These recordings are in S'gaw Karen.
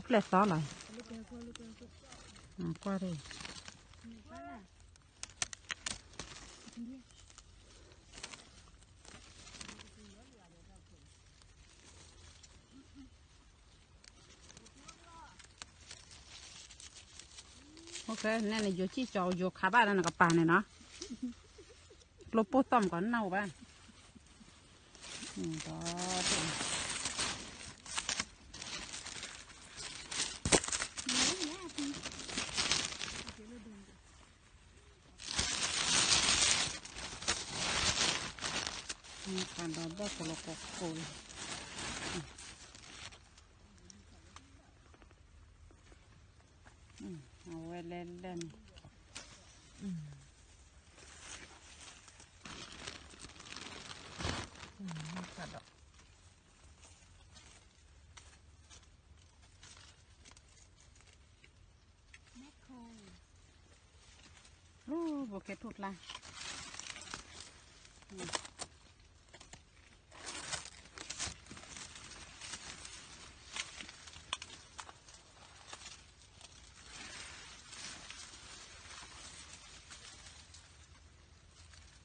ပျဲၢ်သီလီၤ, ကွၢ်တ့ၢ် နဲန့ၣ် ယိၤစံၣ်ကၠီၤ ယိၤခးဘၣ်လၢနကပၤန့ၣ်နီၤ, ကျိပိၢ်သီၣ်မ့ၢ်ကီးနၢ်အိၣ်ဘၣ်, ဒီး ပှၤဒီးဘၣ်ကလီကီကိးလီၤ, အဝဲလဲၤလဲၤန့ၣ်, ဒီး ဘိးကဲထူၣ်ကျါ,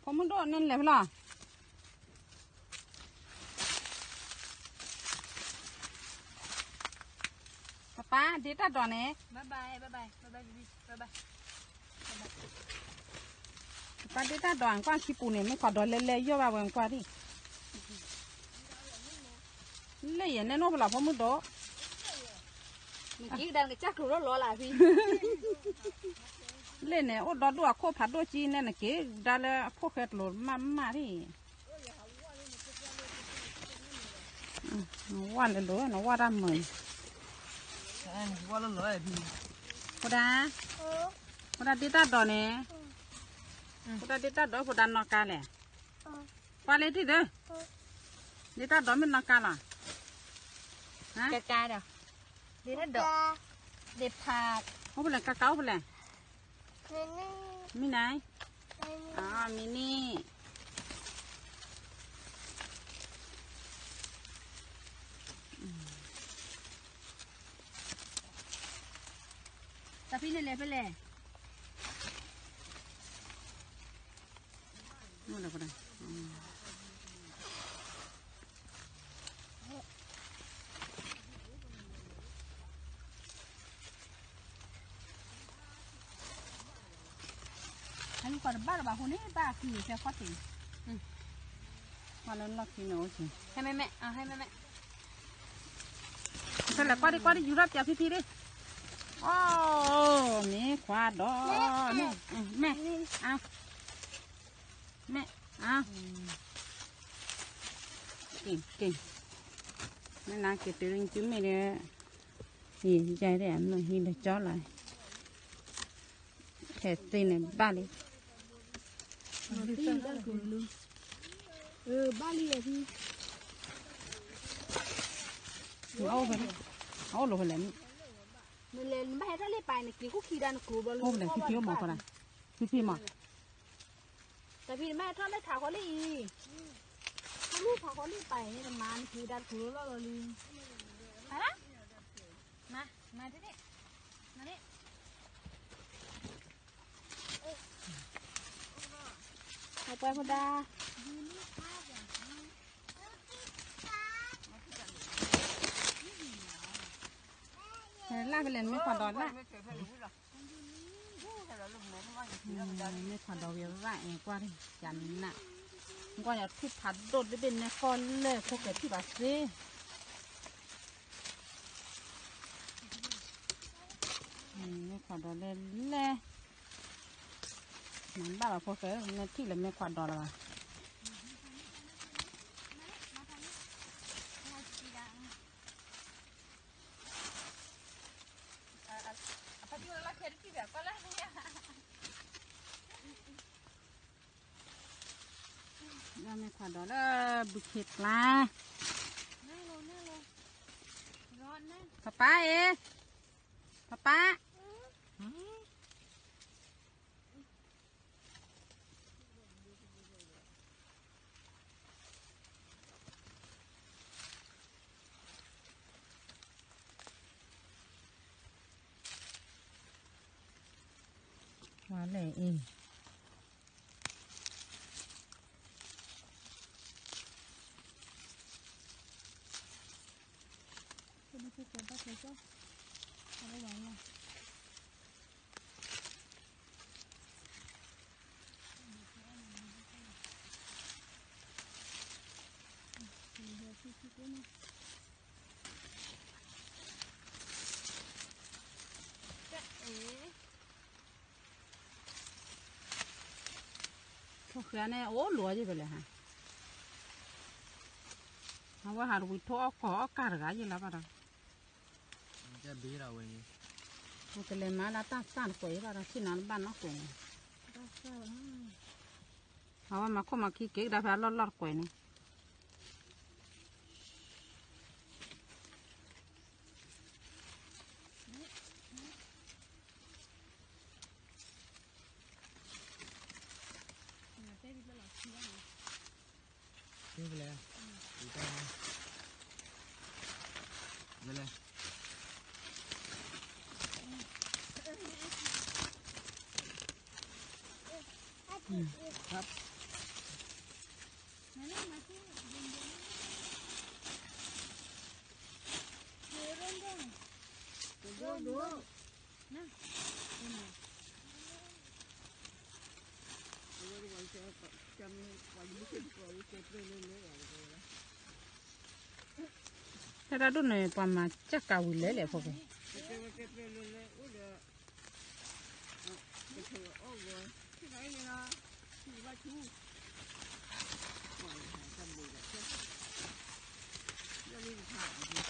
ဖိမုၣ်ဒိၣ်န့ၣ်လဲၤဖဲလဲၣ်, ပပၢ်ဒ့တၢ်ဒိးန့ၣ်, ပပၢ်ဒ့တၢ်ဒိး ကွၢ်ခံပူၤန့ၣ် မ့ၢ်ခွးဒီးလဲၤလဲၤယီၢ်ဘၣ်ဝဲ ကွၢ်ဒံၣ်, လၢယဲၢ်နဲၣ်နီၢ်ဖဲလဲၣ် ဖိမုၣ်ဒိၣ်, လၢန့ၣ် အိၣ်ဒီဒူၣ်အခိၣ်ဖးဒိၣ်ကံနဲၣ် နက့ၤဒါလၢအခိၣ်ဃဲကျိၤမးမးဒံၣ်, နဝၣ်လၢလိၤ နဝၣ်တၢ်မုာ်, ဖိဒါ, ဖိဒါဒ့တၢ်ဒိးန့ၣ်, ဖိဒါဒ့တၢ်ဒိး ဖိဒါနီၢ်ကါလဲၣ်, ကွၢ်လၢထံၣ်သၢ, ဒ့တၢ်ဒိးမ့ၢ်နီၢ်ကါလီၤ, ကကါဒီး, ဒ့တၢ်ဒိး, ဒ့ဖး, အိၣ်ဖဲလဲၣ် ကကါအိၣ်ဖဲလဲၣ်, မံန့ၣ်, မံန့ၣ် တၢ်ဖံန့ၣ်လဲၤဖဲလဲၣ်, ဟဲလူၤကီးတဘၣ်လၢၤဘၣ်အဃိန့ၣ် ဘၣ်အကံၤဖဲခီၣ်ထံး, ကွၢ်လၢလီၢ်ခံန့ၣ်အိၣ်က့ၤ, ဟဲမ့မ့ၢ်, ဟဲမ့မ့ၢ်, ဖဲလဲၣ် ကွၢ်ဒံ ကွၢ်ဒံ ယူၤထီၣ်ပၠးဖံဖံဒံး, အိၣ်, မ့ၢ်ခွါဒီး, မ့ၢ်, မ့ၢ်, အါ, မ့ၢ်, အါ, က့ၤ, က့ၤ, မ့ၢ်နက့ၤတုၤလၢစုမ့ၢ်ဒီး, ယဲဒၣ်မ့ၢ်ဟံးလၢကၠီလီၤ, ထဲးသ့န့ၣ်ဘၣ်လံ, ဘၣ်လံ, အအိၣ်ဖဲလဲၣ်, အအိၣ်လီၤဖဲလဲၣ်, နလဲၤနဘၣ်ဟဲထီၣ်လံပာ်နက့ၤခိၣ်ခံဒါနကျိၤဘျီလံ, အိၣ်ဖဲလဲၣ် ဖံဖံအိၣ်မးခီဒၣ်, ဖံဖံမး တၢ်ဖံန့ၣ်မ့ၢ်ထီၣ်လၢထးဃီလံအံၤ, ထီၣ်လၢထးဃီလံပာ်အံၤ နမၤနက့ၤဒါတကျိၤလီၤလီၤလံ, မၤ, မၤတန့ၣ်, မၤန့ၣ်, အပှဲၤဖိဒါ, လၢ်ဖဲလဲၣ် နမ့ၢ်ခွးဒီးလၢ်, မ့ၢ်ခွးဒီးဝံၤဘၣ်အဲၣ်ကွၢ်, ကနၣ်, ကွၢ်ယထူၣ်ဖးဒိၣ်တဘ့ၣ်နဲၣ်ကီၢ်လဲၣ် ဖိၣ်ဃဲထံၣ်ဘၣ်သ့, မ့ၢ်ခွးဒီးလဲၣ်လဲၣ်, မၤဘၣ်ဘၣ်ဖိၣ်ဃဲ နဲၣ်ထံၣ်လၢမ့ၢ်ခွးဒီးလၢၤဘၣ်. လၢမ့ၢ်ခွးဒီးလၢဘုခ့ကျါ, ပပၢ်အံၤ, ပပၢ်. လဲၣ်အံၤ ထိၣ်ဃဲန့ၣ် အိၣ်လိၤယဲၢ်ဖဲလဲၣ်ဟါ, အဝဲဟးတဝံၤထိၣ်အီၣ်ကီၢ်အီၣ်ကၢ်တဂၤယဲၢ်လီၤဘၣ်ဒီး, ဝဲတလဲၤမၤလၢတၢ်စၢ်တကွဲးယဲၢ်ဘၣ်ဒီး ထံၣ်နၤတဘၣ်နီၢ်ကွဲးန့ၣ်, အဝဲမၤခိၣ်မၤခံက့ၤကဒါဖဲအလီၢ်လီၢ်တကွဲးန့ၣ် တၢ်ဒိၣ်န့ၣ် ပှၤမၤစၢ်ကးဝံၤလဲၣ်လဲၣ်ဖိက့ၤ စံး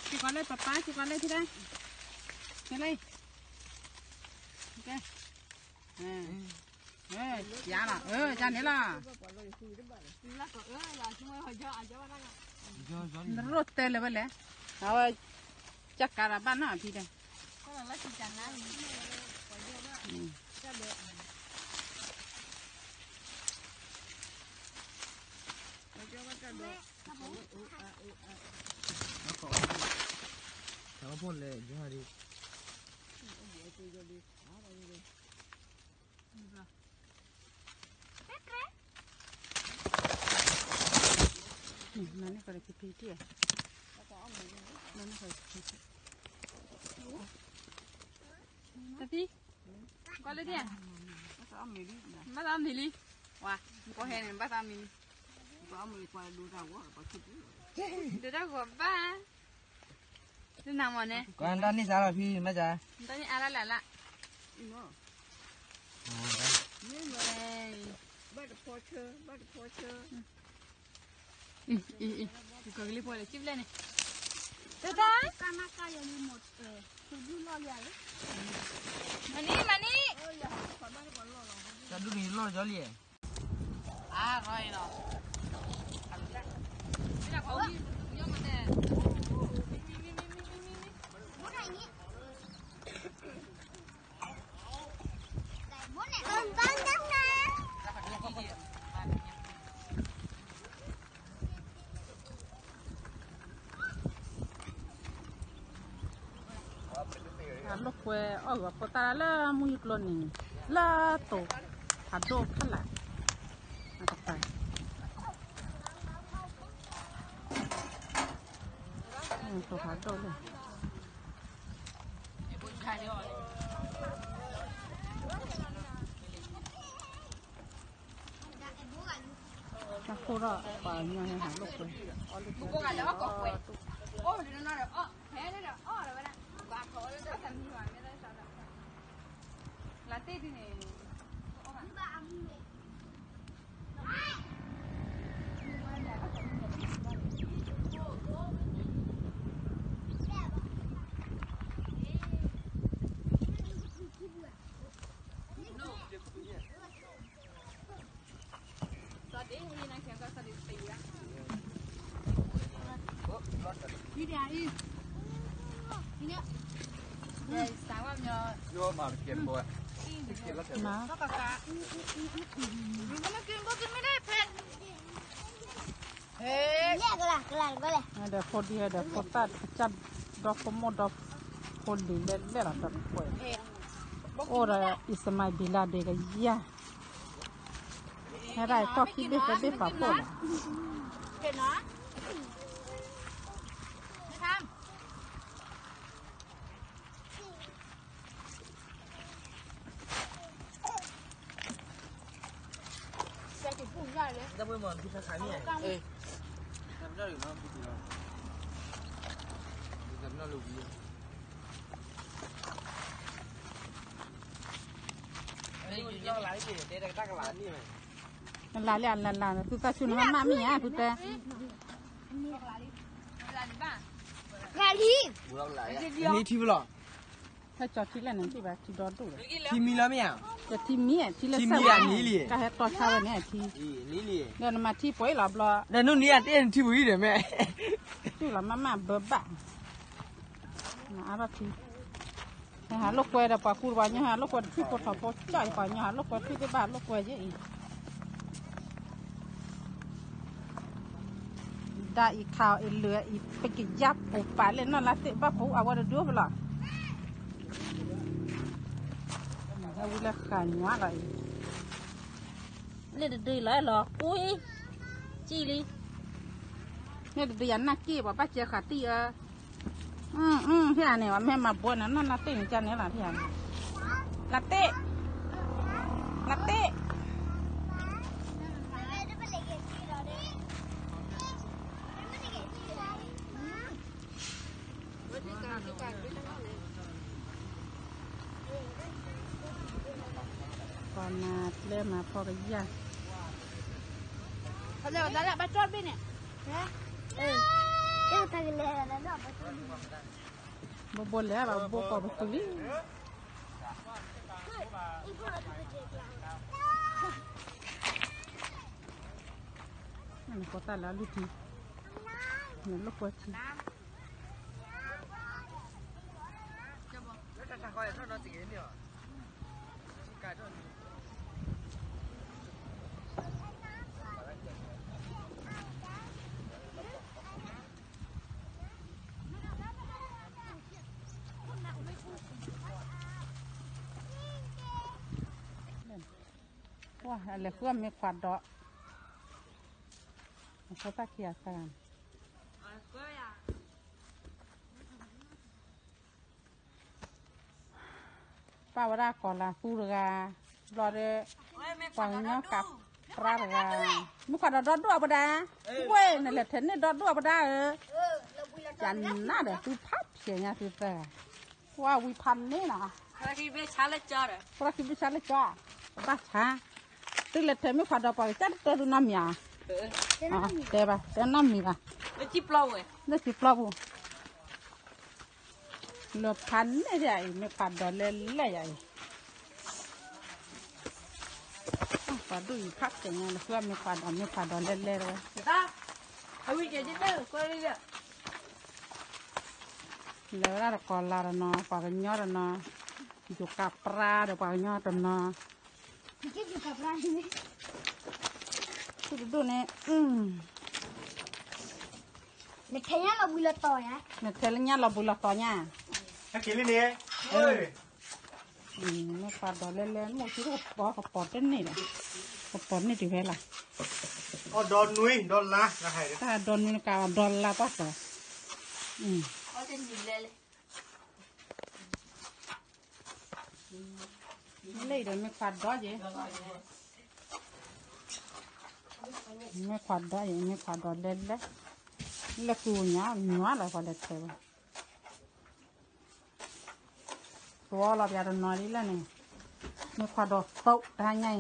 ကီးလၢပပၢ် စံးကီးလၢထံၣ်တၢ်, ကဲလၢ, ကဲ, ယၤလီၤ, ယၤန့ၣ်လီၤ, နရိၣ်တဲလၢၤဝဲလဲၣ်, အဝဲ, ကကးရၤဘၣ်နီၢ်အဖံတဲ တသံ, ကွၢ်လၢဒ်, ဘၣ်သးအီၣ်မ့ၤလံ, ဝါ, ကီဟဲန့ၣ် ဘၣ်သးအီၣ်မ့ၤလံ, ဒုးတၢ်ဂီၤဘၣ်, ဒုးနၤမ့ၢ်န့ၣ်, ကွၢ်တၢ်န့ၢ်စးလီၤဖံမ့ၢ်စး, တၢ်န့ၢ်အါလၢလၢ်လၢ်, ဘၣ်တဖီဆၢ, ဘၣ်တဖီဆၢ, အံၤ, အံၤ, အံၤ, ကကလံၤဖိလဲၣ် ကံဘျဲၣ်န့ၣ်, တၢ်, မနံၤ, မနံၤ, တၢ်ဒုးန့ၣ်လီၢ်ကၠီလံ, အါ, အလိာ်ကွဲအီၣ်ဂီၤဖိသၣ်လၢမုၢ်ယကျိန့ၣ်, လၢတိၤဖးဒိၣ်ဖးလၢ်, အတပၤ, တိၤဖးဒိၣ်လၢ တၢ်ခိၣ်ထီၣ်ပှၤကညီဟဲဟးလိာ်ကွဲ, အီၣ်လိာ်ကွဲ, လၢတ့ၢ်ဒ်န့ၣ်, ဒီးဖိဒံဟဲဒီးဖိသၣ်ကစၢ်, ဒီဖိမိၢ်ဒီဖိလံၤလဲၣ်လဲၣ်လီၤဒီးကွဲး, အိၣ်ဒီး အံၣ်စမၤဘံလၤဒ့ကယၤ, ဟဲဒၣ်အံၤကီၢ်ခံဘ့ၣ်သၢဘ့ၣ်ပာ်ဖှိၣ်လီၤ. လၢလၢလၢလၢ သုသးဆူၣ်နမၤမ့ၢ်ဧါ သုတဲ, နံၤထံဖဲလဲၣ်, ဟဲကၠီထံလဲၣ်န့ၣ် ထံဘၣ်ထံဒီဒိၣ်လီၤ, ထံမံလီၤမ့ၢ်ဧါ, ကထံမံဧါ ထံလၢစဲးဝဲန့ၣ် ကဟဲတီဆါဝဲန့ၣ်ထံ, ဒီးနမၤထံပှဲၤလီၤဘျီ, ဒီးနနံၤအတဲနထံပှဲၤဒီးမ့ၢ်, ထံလီၤမၤမၤဘၢဘၣ်, အါဘၣ်ထံ ဟးလိာ်ကွဲဒီးပှၤကူပှၤကညီ ဟးလိာ်ကွဲတထံၣ်ဖိထီၣ်ဖိကၠီၣ်အံၤ ပှၤကညီဟးလိာ်ကွဲထွံၣ်သ့ၣ်ဘၣ်လိာ်ကွဲယဲအံၤ, ဒၣ်အံၤခးအံၤလၢာ်အံၤ ပကယါပိာ်ပာ်လၢနီၢ်လါသ့ၣ်ဘၣ်ဖိအဝဲတဒုဖဲလီၤ, ဝံၤလၢဃာ်ညီလီၤအံၤ, လၢတဒုအံၤလီၤလီၤ ကွံ ကံၣ်လံ, န့ၣ်တဒုယၤနၢ်က့ၣ်ပှၤဘၣ်စဲဃာ်တံၢ်ဧၢ ထံၣ်ဧါန့ၣ် ပှၤမ့ၢ်မၤဘှီန့ၣ် နီၢ်နီၢ်တ့ၢ်န့ၣ်ကန့ၣ်လီၤ ထံၣ်ဧါ, လၢတ့ၢ်, လၢတ့ၢ်, ပှၤမၤပျဲမၤဖီကယၢ်, ဘိဘိလဲၤဘၣ်ဘိကိးပသူလံ နကိးတၢ်လၢအလုၢ်ထံ, နလိာ်ကွဲထံ, ပှၤလဲၤဃုအီၣ်မ့ၤခွးဒီး, အဖိသၣ်ခံဂၤသၢဂၤန့ၣ်, ပာ်ဝဲဒၣ်ကီၤလၤသူတဂၤ, ဘျီဒီး ပှၤကညီကးပြါတဂၤ, မ့ၢ်ခွးဒီးဒီဒိၣ်အပဒါ, ဝဲနလဲၤထဲန့ၣ်ဒီဒိၣ်အပဒါဧၢ, ကနၣ်ဒီးသုဖးဖျဲးညါသုသၢဂၤ, ကွၢ်ဝံဖးန့ၣ်နီၤ, ပှၤခံဘ့ၣ်ဆါလၢကၠီ, ပဘၣ်ဆါ, သုလဲၤထဲမ့ၢ်ခွးဒီးပှၤကစၢ်တတဲသုနီတမံၤဧါ, တဲဘၣ် တဲနီတမံၤဘၣ်, လၢထံပျီပူၤ လၢဖးန့ၣ်ယၤအံၤ မ့ၢ်ခွးဒီးလဲၣ်လဲၣ်ယၤအံၤ, ပှၤဒိၣ်အံၤဖးကဲးညါ လၢဃုမ့ၢ်ခွးဒီး မ့ၢ်ခွးဒီးလဲၣ်လဲၣ်တဝဲ, လဲၤဝဲဒၣ်တကီၤလၤတနီၤ ပှၤကညီတနီၤ, ယိၤကးပြါဒီးပှၤကညီတနီၤ, သုတဒိၣ်န့ၣ်, နထဲလၢညါလီၤဘှံးလီၤတီၤညါ, မ့ၢ်ခွးဒီးလဲၣ်လဲၣ် မိၢ်သံကပီၤ ကပီၤတန့ၢ်ဒီး, ကပီၤန့ၢ်တဂ့ၤလီၤ, အီၣ်ဒီနွံဒီလါ, တၢ်ဒီနွံနကးအီၣ်ဒီလါပှၢ်စီၤ, လၢအံၤဒီးမ့ၢ်ခွးဒီးယဲ, မ့ၢ်ခွးဒီးယဲ မ့ၢ်ခွးဒီးလဲၣ်လဲၣ်, လဲၣ်ကူညါ နွါလီၤပှၤလဲၤထဲဘၣ်, သဝီလီၤပျးတနီၤဒ်လဲၣ်န့ၣ်, မ့ၢ်ခွးဒီးသိးတဟါညါအံၤ,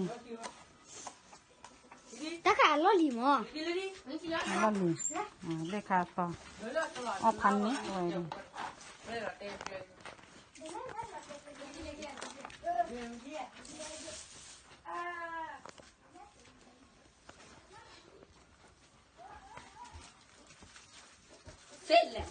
တၢ်ခါအလီၢ်လံၤမး, အလီၢ်လံၤ, လ့ၣ်ခါသီ, အီၣ်ဖးန့ၣ်ဝဲ, သ့ၣ်လဲၣ်,